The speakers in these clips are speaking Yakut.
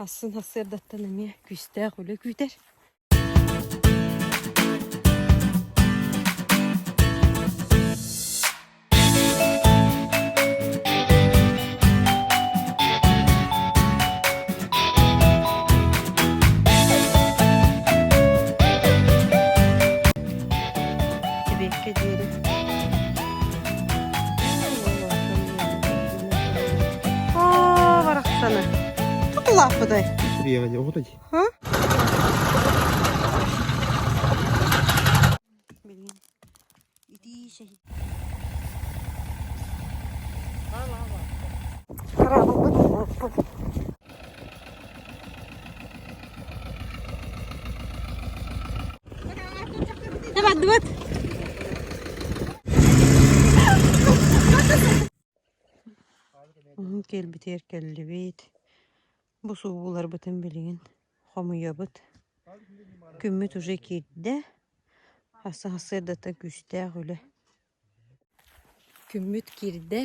Ахсын сарсыардаттан эмиэ күүстээх үлэ күүтэр. Эбиэккэ диэри Оо, барахсаны. Тутулааппытай. Ха? Билигин итии шахид. Хараабылбыт уоппут. Бардыбыт. Кэлбитигэр кэллибит. Бу сууларбытын билигин хомуйабыт. Күммүт уже киирдэ. Сарсыардата күүстээх үлэ. Күммүт киирдэ.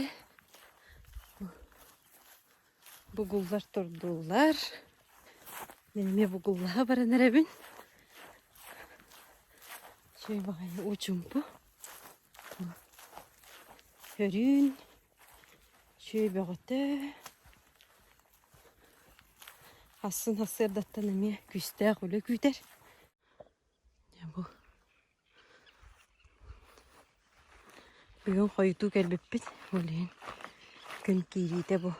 Бугуллар турдуллар. Мин эмиэ бугуллаһа баран эрэбин. Үчүгэй баҕайы уу-чуумпу. Өрүүн үчүгэй бөҕөтө. Ахсын сарсыардаттан эмиэ күүстээх үлэ күүтэр. Дьэ бу Бүгүн хойутуу кэлбиппит, ол иһин күн киириитэ бу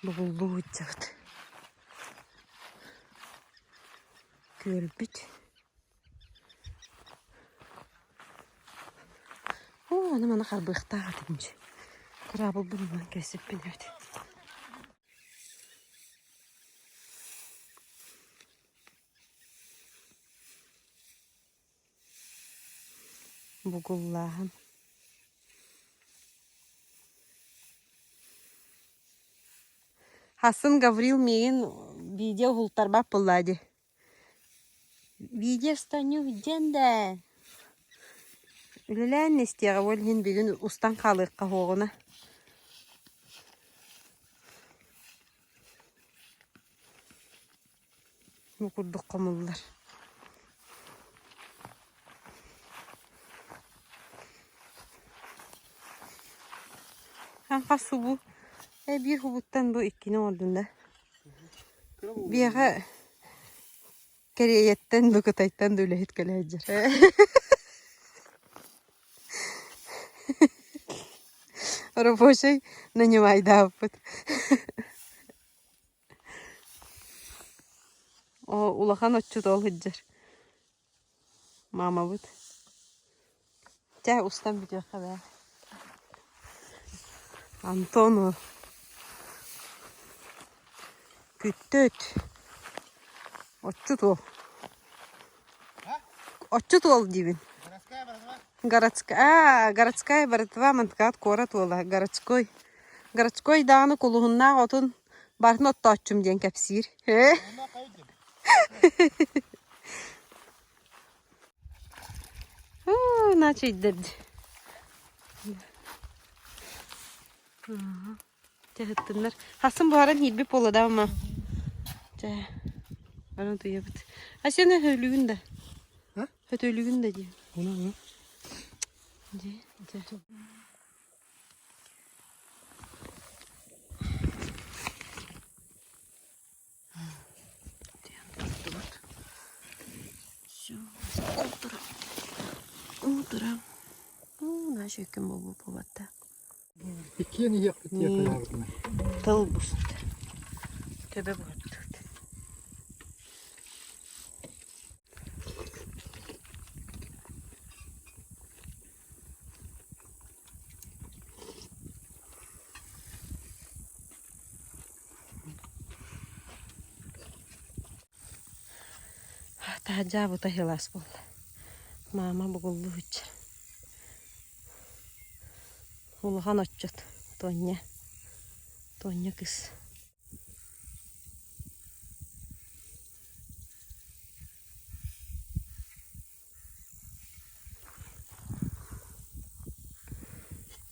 бугуллуу сылдьабыт. Күөлбүт. Оо, аны маны харбыахтаах этим дьэ. Кыраабылбын ылан кэсиппин эбит. Бугуллааһын Хассын Гаврил миигин видео уһултарбат буоллаа дии. Видео станю диэн да үлэлээн истиэҕэ ол иһин бүгүн устан хаалыахха суоҕуна. Бу курдук хомуллар. Хас субу э биир хубуттан бу иккини оҥордум да. Биэхэ Кэриэйэттэн да Кытайтан да үлэһит кэлэ сылдьар. Рабочай нанимайдаабыппыт. Оо, улахан отчут ол сылдьар. Маамабыт. Чэ, устан бүтүөххэ бээ. Антон күттүт. Отчут уол. Отчут уол диибин. Городская, а, городская братва мантыкаат куорат уола, городской. Городской даҕаны кулуһуннаах отун барытын оттооччум диэн кэпсиир. Начайдар Чаһыттыннар. Хасын буһаран иирбит буолла да ама. Чэ, баран утуйабыт. А сен өһөлүгүн да. Өтөлүгүн да диэн. Дьэ, дьэ. Уутура. Уу, наша күн буолбут буолбатта. Иккиэн иһиэхпит диэххэ Тыл буста. Төбө буһаттыбыт. Таһырдьа бута сылаас буолла. Маама бугуллуу сылдьар. Улахан отчут Тоня. Тоня кыыс.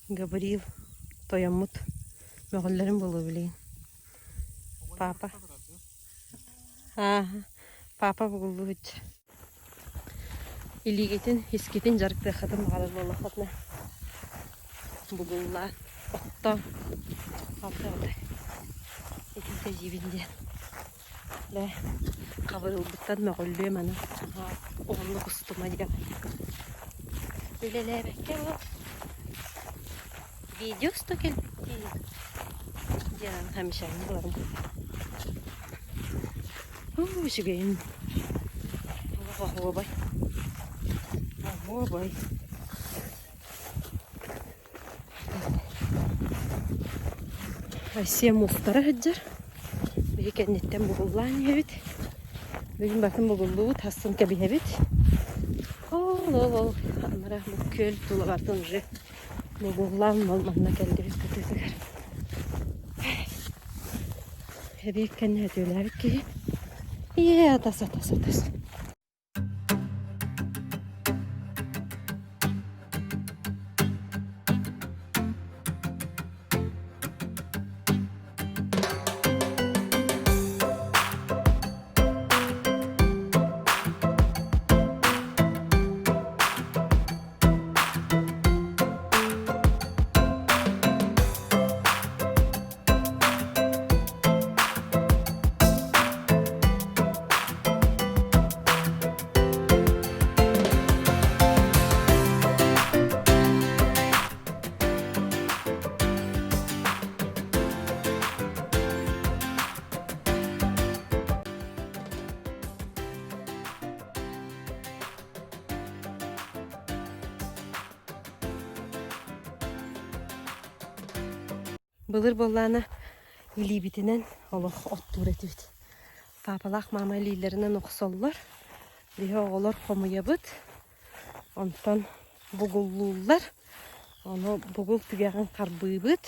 Гаврил тойоммут мөҕүллэрин буолуо билигин. Папа. Папа бугуллубут. Илиигитин, искитин дьарыктыаххытын баҕарар буоллаххытына бугуллаан, оттоон алтыаҕытай итинтэ дьиибин диэн. Бээ, хабырылбыттан мөҕүллүөм аны уһуннук устума диэн. Үлэлээбэккэ ол видео уста кэлбиттии диэн хамсаанньа буларым. Уу, үчүгэйин. Олох оһуобай. Оһуобай. Россия муустара сылдьар. Биһи кэнниттэн бугуллаан иһэбит. Бүгүн батын бугуллубут, хассын кэбиһэбит. Ол, ол, ол, анара бу күөл тула бартын уже бугуллаан ол манна кэллибит кытыытыгар. Эбиэк кэннэ өтүөлээбит киһи. Ийээ, атас, атас, атас. Былыр буоллаҕына илиибитинэн олох оттуур этибит. Паапалаах маама илиилэринэн охсоллор. Биһи оҕолор хомуйабыт. Онтон бугуллууллар. Ону бугул түгэҕин харбыыбыт.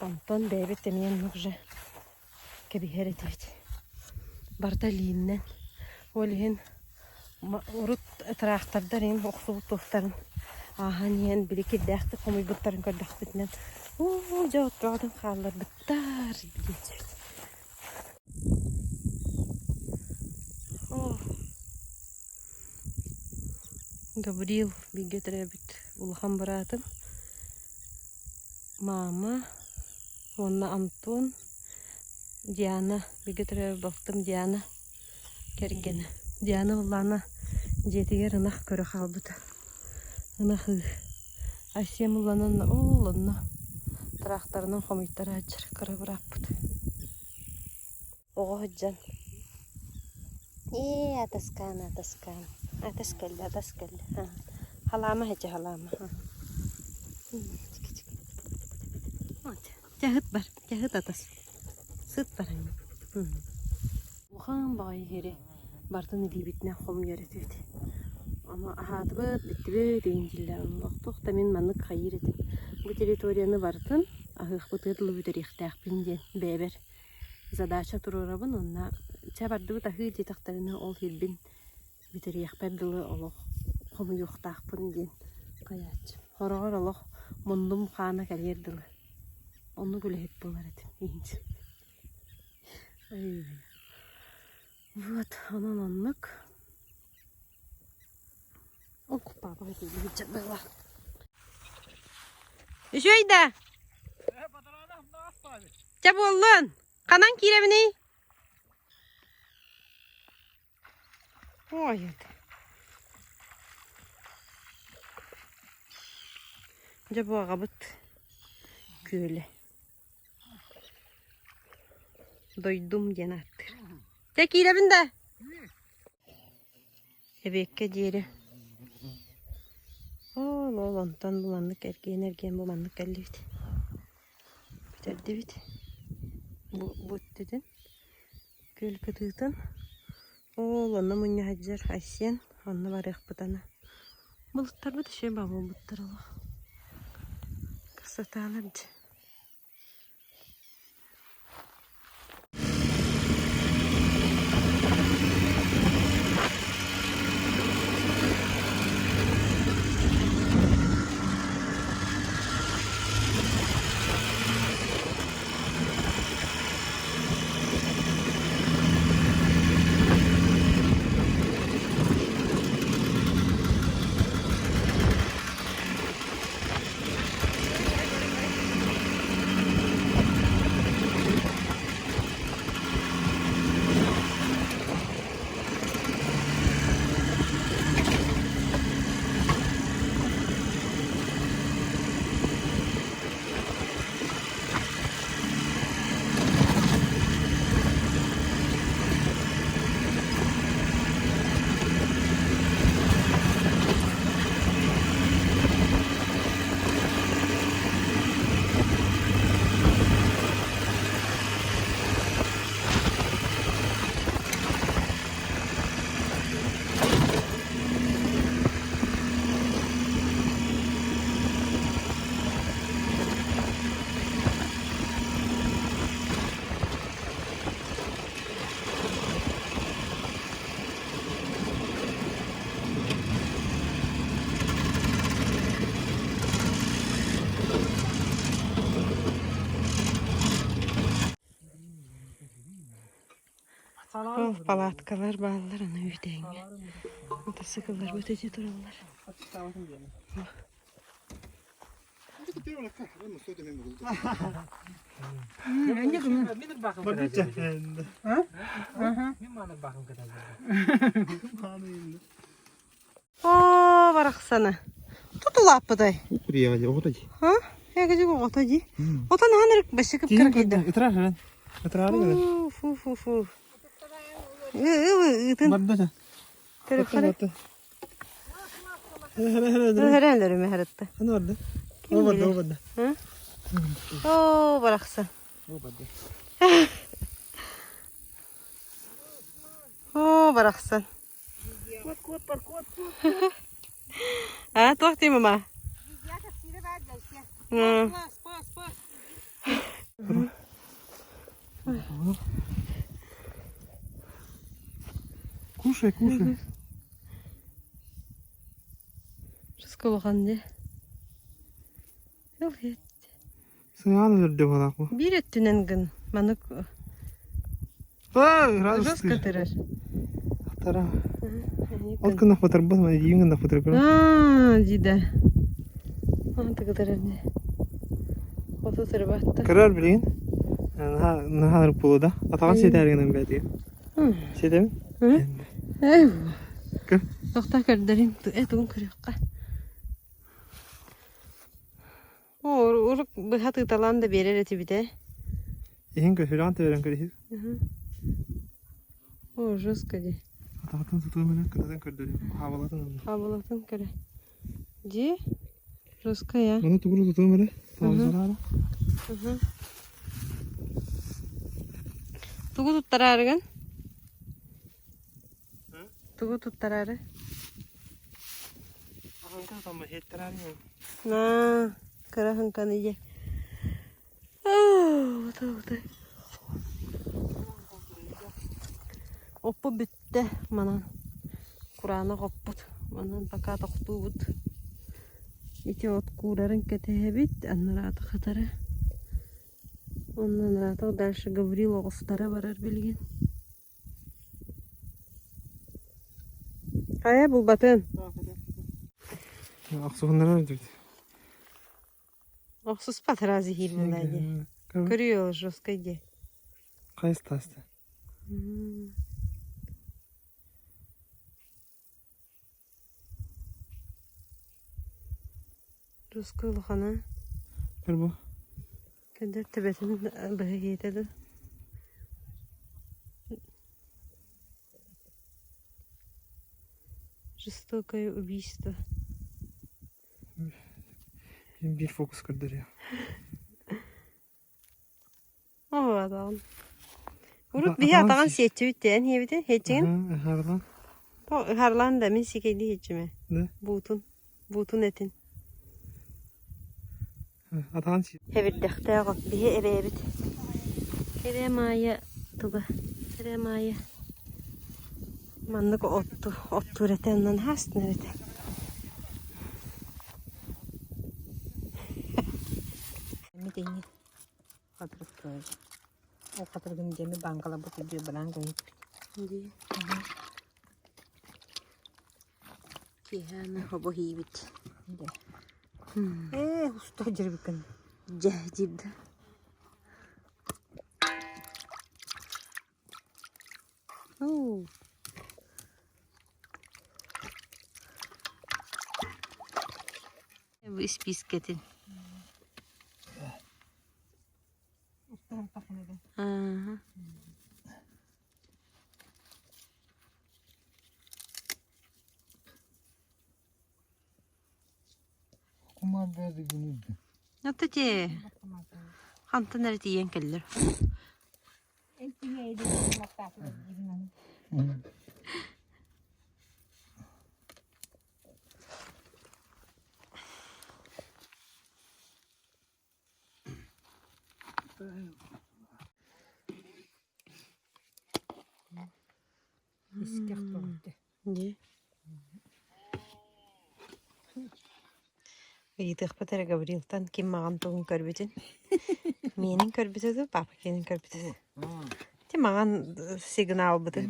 Онтон бэйэбит эмиэ оннук же кэбиһэр этибит. Барыта илииннэн. Ол иһин урут тыраахтардар иһин охсубут туохтарын ааһан иһэн били кирдээхтик хомуйбуттарын көрдөхпүтүнэн уу дьэ отчоҕотун хаалларбыттар диэччибит. Гаврил бииргэ төрөөбүт улахан быраатым Мама уонна Антон, Диана, бииргэ төрөөбүт балтым Диана кэргэнэ. Диана Уллаана дьиэтигэр ынах көрө хаалбыта. Ынах ыы. Айсиэм Улланан ол онно тыраахтарынан хомуйтарааччы кыра бырааппыт. Оҕо сылдьан ээ атаскаан атаскаан атас кэллэ атас кэллэ халаама һэчэ халаама Чаһыт бар чаһыт атас сыт бар Улахан баҕайы иһири барытын илиибитинэн хомуйар этибит. Ону аһаатыбыт, бүттүбүт игин дииллэр. Олохтоох да мин маннык хайыыр этим. Бу территорияны барытын аһыахпытыгар дылы бүтэриэхтээхпин диэн бэйэбэр задача туруорабын уонна чэ бардыбыт аһыы диэтэхтэринэ ол иһирбин бүтэриэхпэр дылы олох хомуйуохтаахпын диэн хайааччы. Хороҕор олох муннум хаана кэлиэр дылы. Оннук үлэһит буолар этим иһинчи. Вот, онон оннук. Ол папа была. Үчүгэй да? Чэ буоллун. Ханан киирэбиний? Ой, Дьэ бу аҕабыт күөлэ. Дойдум диэн ааттыыр. Чэ киирэбин да? Эбиэккэ диэри. Ол ол онтон бу маннык эргийэн-эргийэн бу маннык кэллибит. Бүтэрдибит. Бу бу өттүтүн күөл кытыытын. Ол онно мунньа сылдьар Айсен онно барыахпыт аны. Былыттарбыт үчүгэй баа буолбуттар олох. Красоталар дьэ. Ол палаткалар бааллар аны үүтээҥҥэ. Мотоциклларбыт ити тураллар. Оо, барахсана. Тутулааппытай. Приехали, оҕото дии. А? Эгежик оҕото дии. Отон ахан эрик бэссе кып-кыракыйда. Ытырар хөрөн. Ытырары көрөр. Фу, фу, фу. Ытын. Барда да. Төрүххэрэ. Хөрө Хөрө хөрөттө. Аны барда. О барда, о барда. Оо, барахсан. О барда. Оо, барахсан. А, туох дии мама? Кушай, кушай. Шыскылыхан дии. Сыҥаан өлөрдө буолаах бу. Биир өттүнэн гын манык жестко тырар. Тара. От гынах батарбат, маны гынах батарбат. Аа, дида. Аа, тыгытарар не. Оту тырбатта. Көрөр билигин. Наһаа буолу да. Атаҕын сиэтээригинэн бээтигэ. Сиэтэбин? Көр. Тохта көрдөрүм. Э, тугун көрүөххэ. Урук быһа тыыталаан да биэрэр этибит ээ. Иһин көһүлэҕин тэбэрэн көрүһү. О, жестко дии. Атаҕыттан тутуом эрэ, кытатын көрдөрүм. Хаабылатын ылла. Хаабылатын көрө. Дии? Жесткая. Маны тугуну тутуом эрэ. Таалдьараара. Тугу туттараарыгын? Тугу туттараары? На, кыра ханканы ийэ. Оппу бүттэ манан. Кураанах оппут. Манан пока тохтуубут. Ити от куурарын кэтэһэбит, аннараата хатара. Онно анараатах дальше Гаврил оҕустара барар билигин. Хайа булбатын? Охсуһуннарар дии. Охсуспат разве иһиир дии. Көрүө жесткай дии. Хайыс тааста? Жесткай улахана. Көр бу. Кэннэ төбөтүн быһа киһитэ дуу. Жестокое убийство. Биир фокус көрдөрүө. Оҕоҕун. Урут биһи атаҕын сиэччибит диэн иһэбитин, иһэччигин? Ыһарлаан. Ыһарлаан да мин сикэйдии иһэччимэ. Да? Буутун, буутун этин. Атаҕын сиэ. Эбирдэхтээх от биһи эбээбит. Эбээ Маайа туга? Эбээ Маайа маннык отту оттуур этэ онон хаастынар этэ. Ол хатырыгын дьэми бааҥкаларбыт үрдүгэр бараан көмүппүт. Дии. Киэһэ аны хобо иһиибит. Дьэ. Ээ, устуох дьэрбиккин. Дьэ, диир да. Уу. Бу испиискэтин. Ааһа. Ата Хантан эрэ тиийэн кэллэр. Дии. Ыйытыахпыт эрэ Гаврилтан ким маҕан тугун көрбүтүн. Миэнин көрбүтэ дуу, папа киэнин көрбүтэ дуу. Ти маҥан сигналбытын.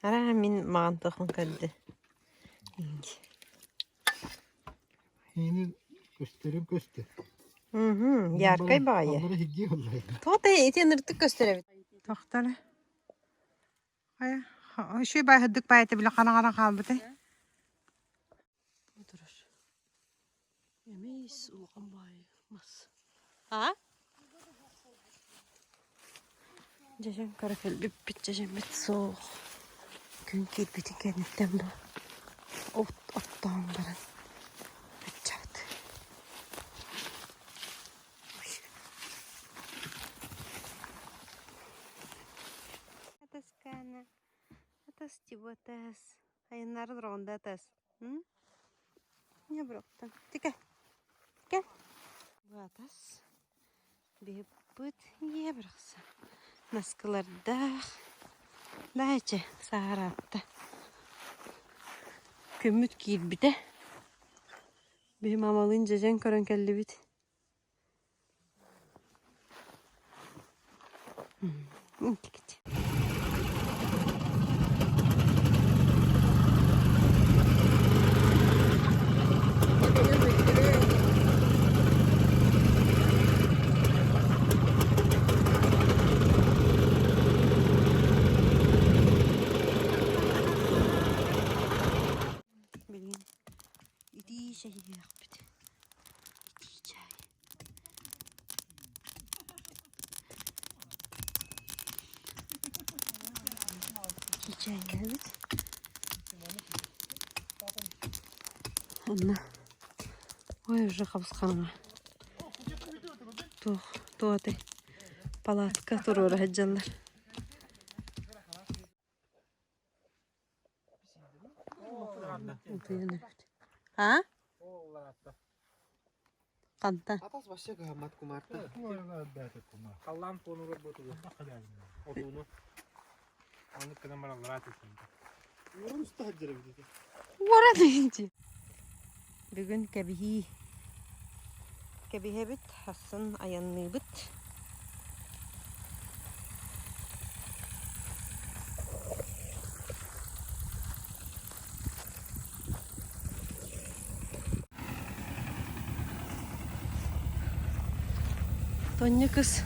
Араа мин маҕан туохпун көрдө. Иини көстөрүн көстөр. Мм, яркай баҕайы. Аллара хигги оллай. Тоҕо ити ыныртык көстөр эбит. Тохтор. Хайа, үчүгэй баайһырдык баайта били хараҥаран хаалбытай. Турар. Эмис улахан баайы мас. А? Дьэдьэн көрө кэлбиппит дьэдьэммит суох. Күн киирбитин кэнниттэн бу от оттоон баран ыччат. Атаскана, атас тибатас, айыннары дроҕунда атас. Не бырахтан. Тикэ. Кэ. Бу атас. Биһиппыт ийэ бырахсан. Наскылардаах. Даача саараатта. Күммүт киирбитэ. Биһи мамалыын дьэдьэн көрөн кэллибит. Билигин итии чэйиэхпит. Итии чай. Итии чайдаабыт. Онно ой уже хабысхаҥа туох туох палатка туруора сылдьаллар. А? Ханта? Атас вообще кыһаммат кумаарта. Халлаан фонугар ботугу. Отууну. Оннук гынан бараллара түсүндэ. Уоран уста сылдьар эбит. Уоран инти. Бүгүн кэбиһии. Кэбиһэбит, хассын айанныыбыт. Тонньу кыс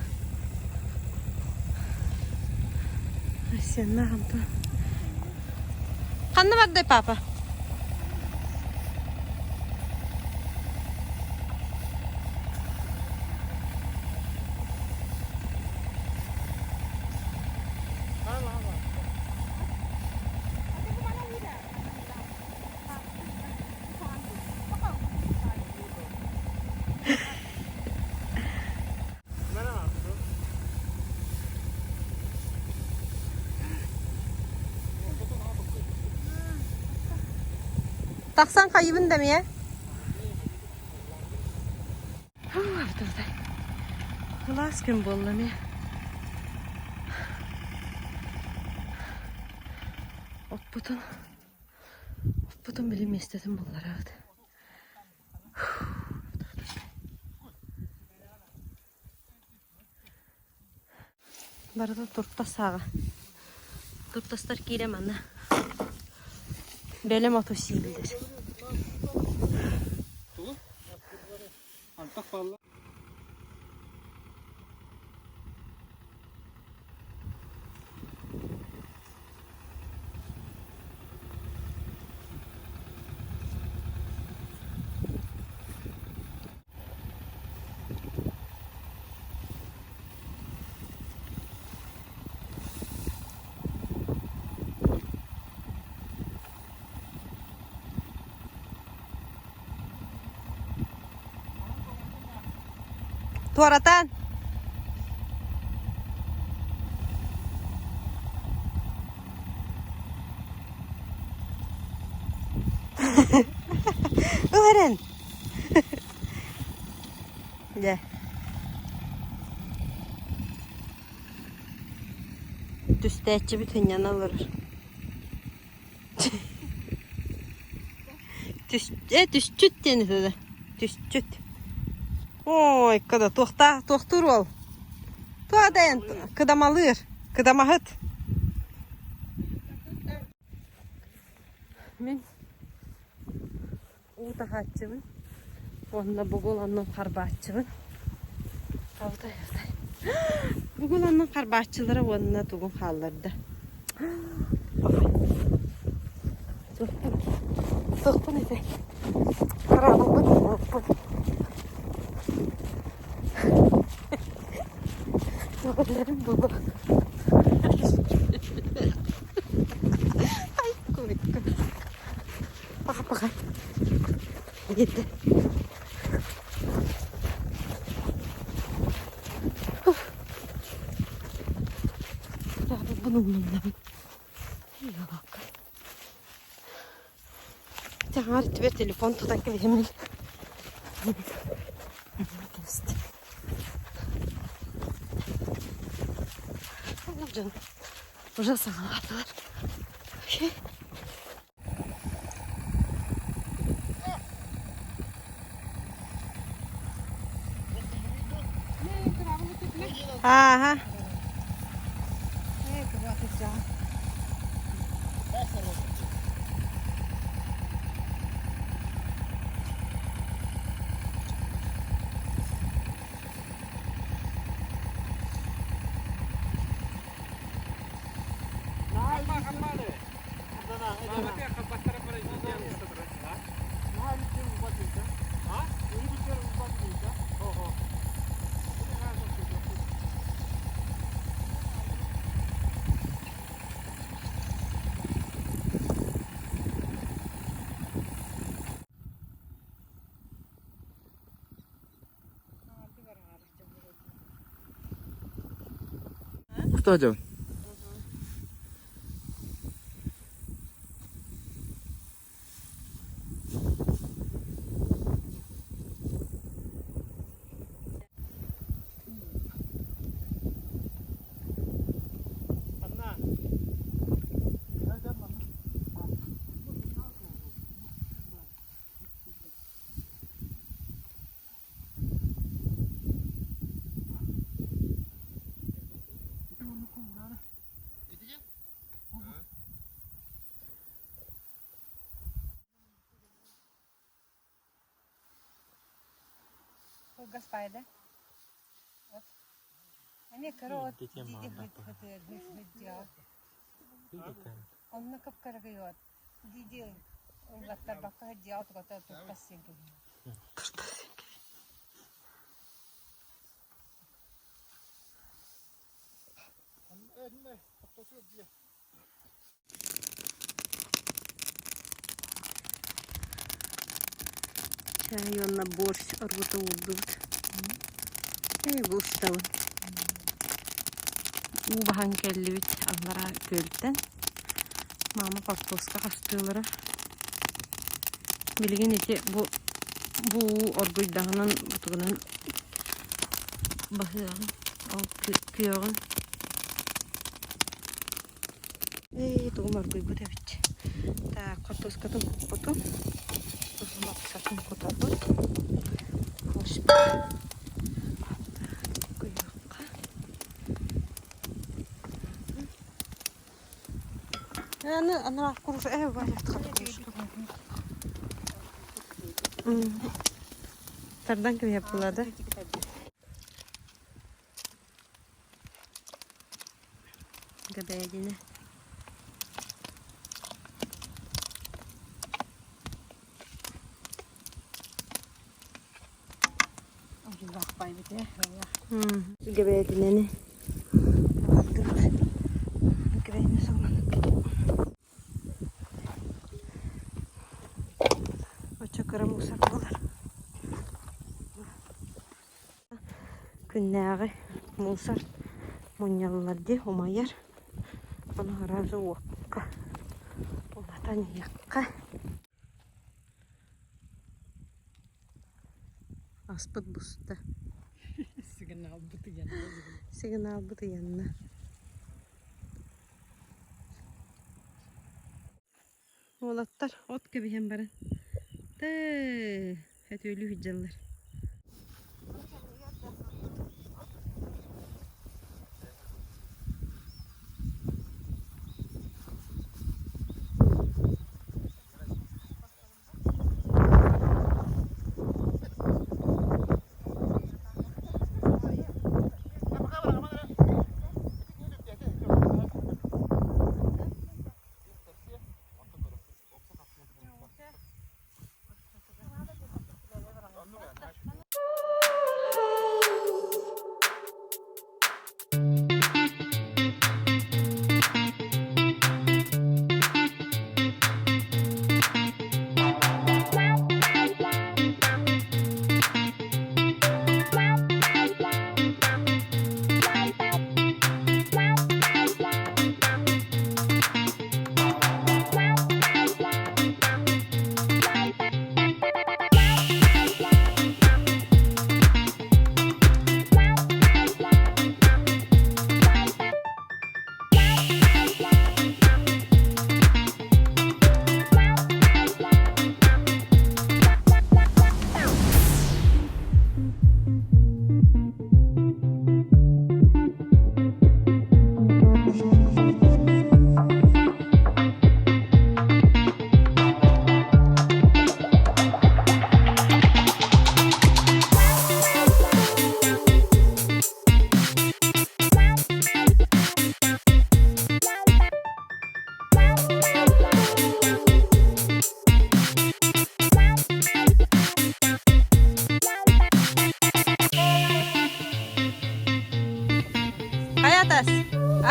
Арсеннаах Антон Ханна бардай папа? Тахсан хайыбын да эмиэ? Кылаас күн буолла эмиэ. Оппутун оппутун били миэстэтин булларабыт. Барыта туртас сааҕа. Туртастар киирэ манна. Бэлэм оту сииллэр. Антах палла. Туоратан. Уһэрэн. Дьэ. Түстээччибит сынньана олорор. Түс, э, түсчүт диэн үһү да. Түсчүт. Ой, кода туохтаа, туохтуур уол. Туадайан кыдамалыыр, кыдамаһыт. Мин уу таһааччыбын уонна бугул аннын харбааччыбын. Алтай, алтай. Бугул аннын харбааччылара уонна тугун хаалларда. Суохпун. Суохпун этэ. Хараабылбын уоппун. Көҕүллэрим буолуо. Ай, курикка. Паха-паха. Диэтэ. Хараабылбын умнуннабын. Йолокка. Таҥар түбэр телефон тутан кэбиһэммин. Дьон уже саҥалаатылар. Ааха. Куртаа дьон. Кылгас паайда. Эмиэ кыра от Онно кып-кыракый от. Дии-дии ыллаттарбакка сылдьыаҕа тугата туртас сиэн кэбиһэр. Чай уонна борщ оргута уурдубут. Ээ, бу устабын. Уу баһан кэллибит аллараа күөлтэн. Маама хортуоска хастыылара. Билигин ити бу бу уу оргуйдаҕынан бутугунан баһыаҕын, ол күөҕүн Ээ, тугум оргуйбут эбит. Так, хортуоскатын куппутум. Лапсатын кутабыт. Так, куйуохха. Аны ана куруш э Тардан кэбиһэ буолла Говядина. Говядинаны Говядина Оччо кыра мусор буолар. Күннээҕи мусор мунньаллар дии умайар. Ону сразу уокка уматан иһиэххэ. Аспыт буста. Сигналбыт ыйанна. Сигналбыт ыйанна. Уолаттар от кэбиһэн баран тыы өтүөлүү сылдьаллар.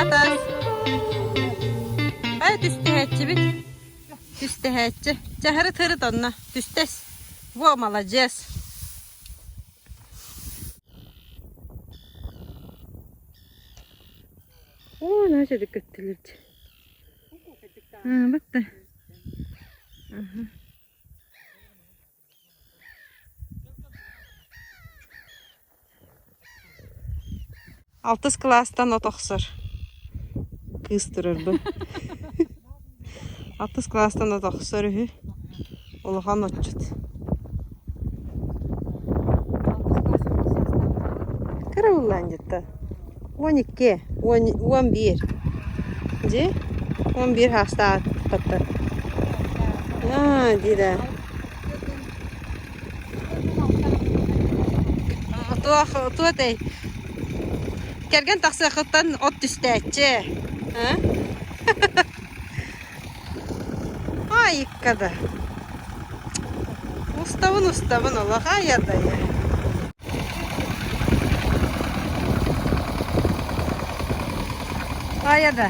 Атас. Ай түстэһээччибит. Түстэһээччи. Чаһырыт һырыт онно. Түстэс. Во, маладьыас. Оо, наһаа үчүгэй көттүлэр дии. Батта. Алтыс кылаастан от охсор кыыс турар бу. Алтыс кылаастан от охсор үһү. Улахан отчут. Кыра буллаан дьиттэ. 12, 11. Дьи? 11 хаастаах таттар. Аа, дии Туох туотай кэргэн тахсыахыттан от түстээччи. Айыкка да. Устабын устабын олох айадайа. Айада.